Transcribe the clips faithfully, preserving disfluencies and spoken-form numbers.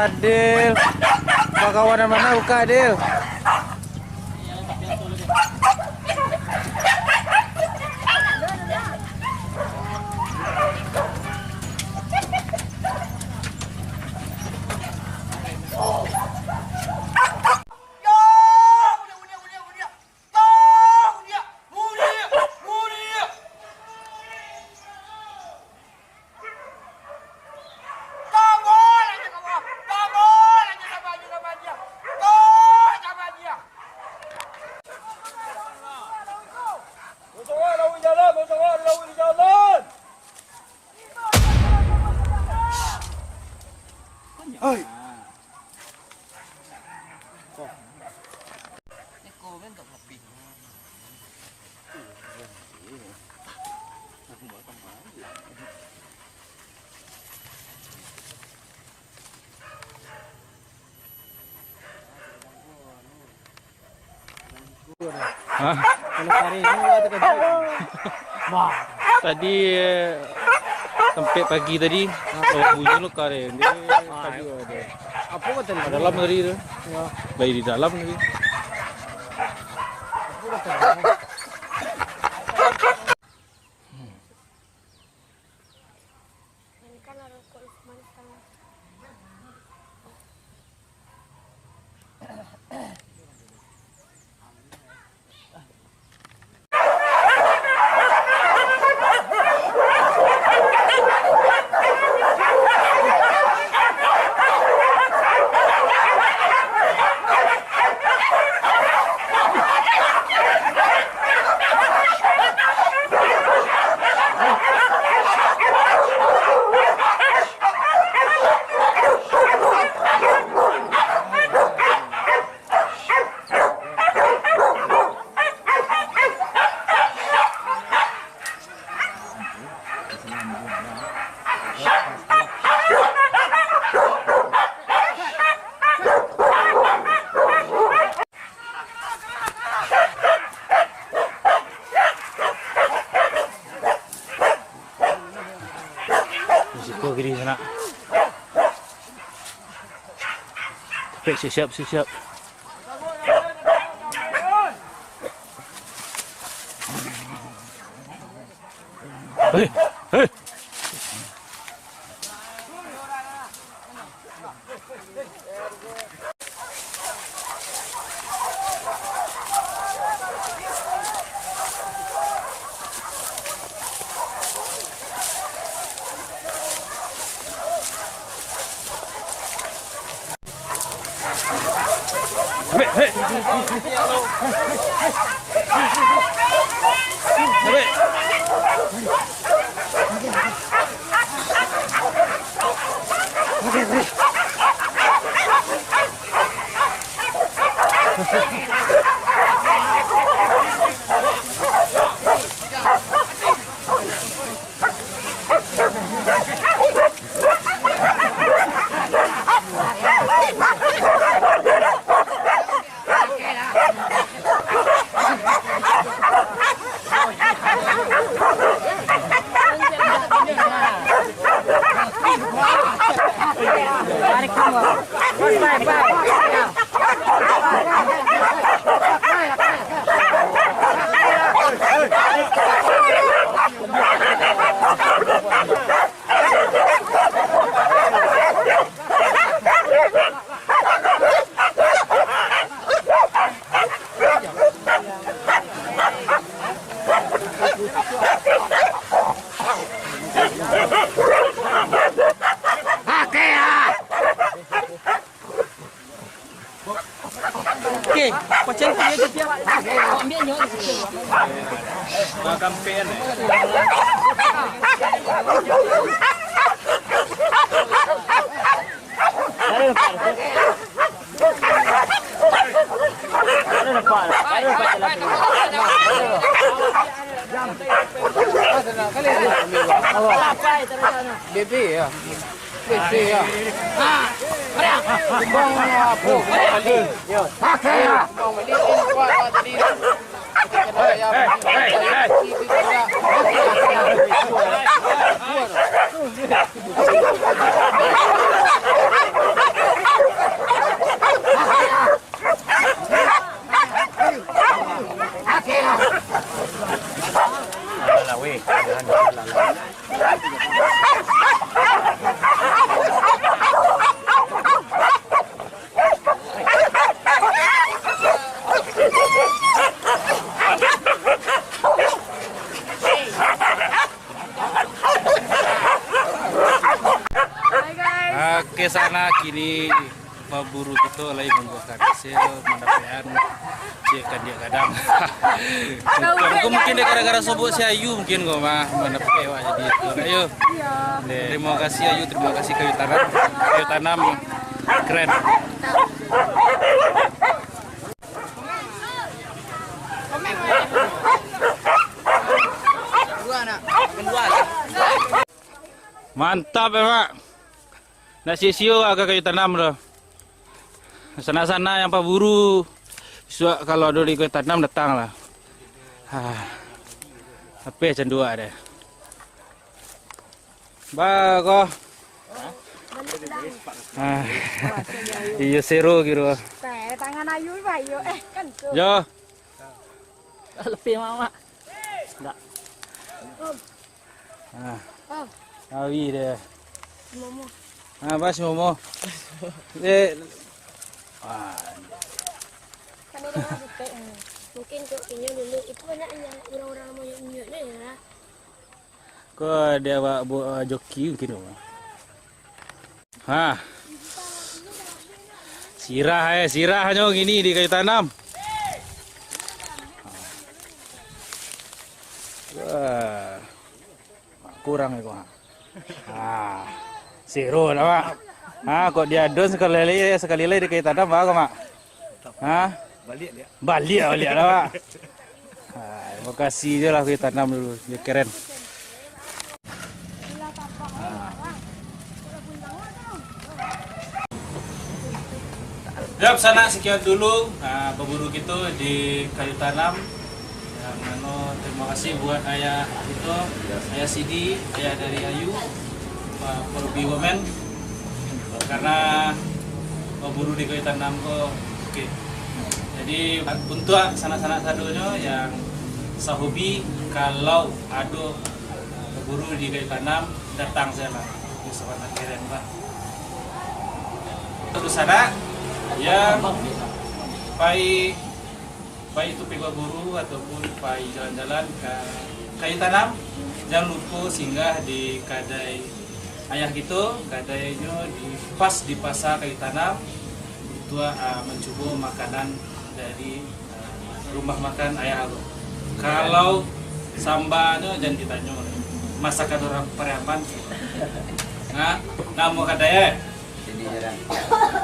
Adil. Bakawan nan ma, buka, Adil. Hai. Hah? Kalau kari ni, wah, tu kan. Wah. Tadi, eh, sampai pagi tadi, oh, bunyi lo kari. Dia pagi ada. Apa kata dia? Dalam tadi tu. Ya. Baik di dalam tadi. Apa kata dia? Risiko kiri sanak. Tapi siap-siap, siap-siap. Hei, hei. Oke, pacang dia je, dia. Ambil nyo. Makan pen, eh. Bebe, ya. Bebe, ya. Bang, apa? Bang, beli. Ya. Bang, beli. Ini kuat, Bang, tadi. Kita kena bayar. Hei, hei, hei, hei. Oke, sanak, kini paburu kito lai mambuakan hasil, mandapek-an ciek kandiak gadang. Mungkin, mungkin dek gara-gara sobok si Ayu mungkin ko mah mandapek awak jadi itu. Ayu. Iyo. Deh, terima kasih Ayu, terima kasih Kayu Tanam. Kayu Tanam keren. Mantap ya, Mak. Ndak sio-sio ka Kayu Tanam tu. Sanak-sanak yang paburu, isuak kalau ado di Kayu Tanam, datang lah. Ah. Ape canduak deh. Ba ko. Ah. Iyo, sero kiro. Tangan Ayu, Pak, iyo. Eh, kan tu. Yo. Lebih, Mak. Ndak. Ah. Oh. Awi deh. Momo. Ah, bas momo. Eh. Ah. Kami dah buka, eh. Mungkin kok inyo dulu, itu banyak yang orang-orang mau inyo ya. Ko dia awak buat joki mungkin tu. Ha. Sirah, eh, sirahnyo gini di Kayu Tanam. Wah. Kurang iko, ha. Ha. Sero lah, Mak. Ha, kok diadon sakali lai, sakali lai di Kayu Tanam, ba ko, Mak? Ha? Baliak, baliak lah, Mak. Ha, lokasi je lah Kayu Tanam dulu, dia keren. Yap, sanak, sekian dulu, ah, paburu kito di Kayu Tanam. Yang mano terima kasih buat ayah kito, ayah Sidi, ayah dari Ayu, Pak Korbi Women. Karena paburu di Kayu Tanam ko, oke. Jadi, untuak sanak-sanak sadonyo yang sahobi, kalau ado paburu di Kayu Tanam, datang sajo lah. Itu sangat keren, Pak. Terus ada yang pai, pai itu pai baburu ataupun pai jalan-jalan ka Kayu Tanam, jangan lupa singgah di kadai ayah kito, kadainyo di, pas di Pasar Kayu Tanam, itu, ah, mancubo makanan dari rumah makan ayah aku. Kalau sambanyo jan ditanyo, masakan urang Pariaman. Nah, namo kadai, eh? Ini jarang.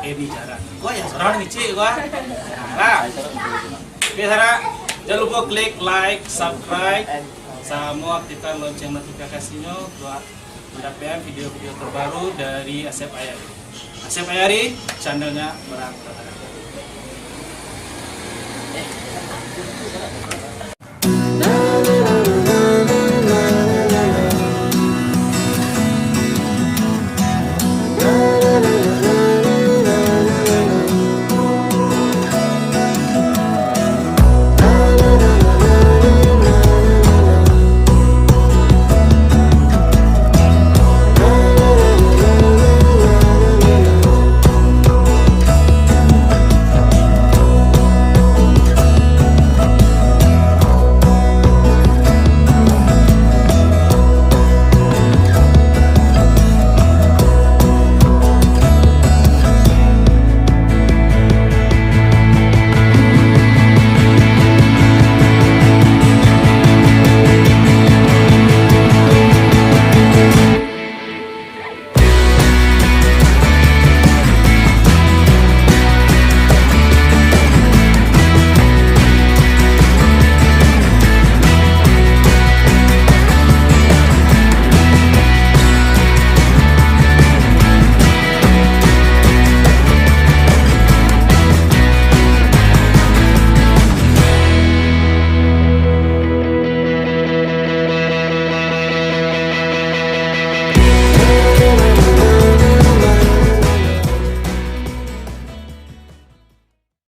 Ini jarang. Gua yang sorang ngicik gua. Nah. Oke, sanak. Jangan lupa klik like, subscribe, samo aktifkan lonceng notifikasinyo buat mandapek video-video terbaru dari Asep Ayari. Asep Ayari, channelnya Merantau.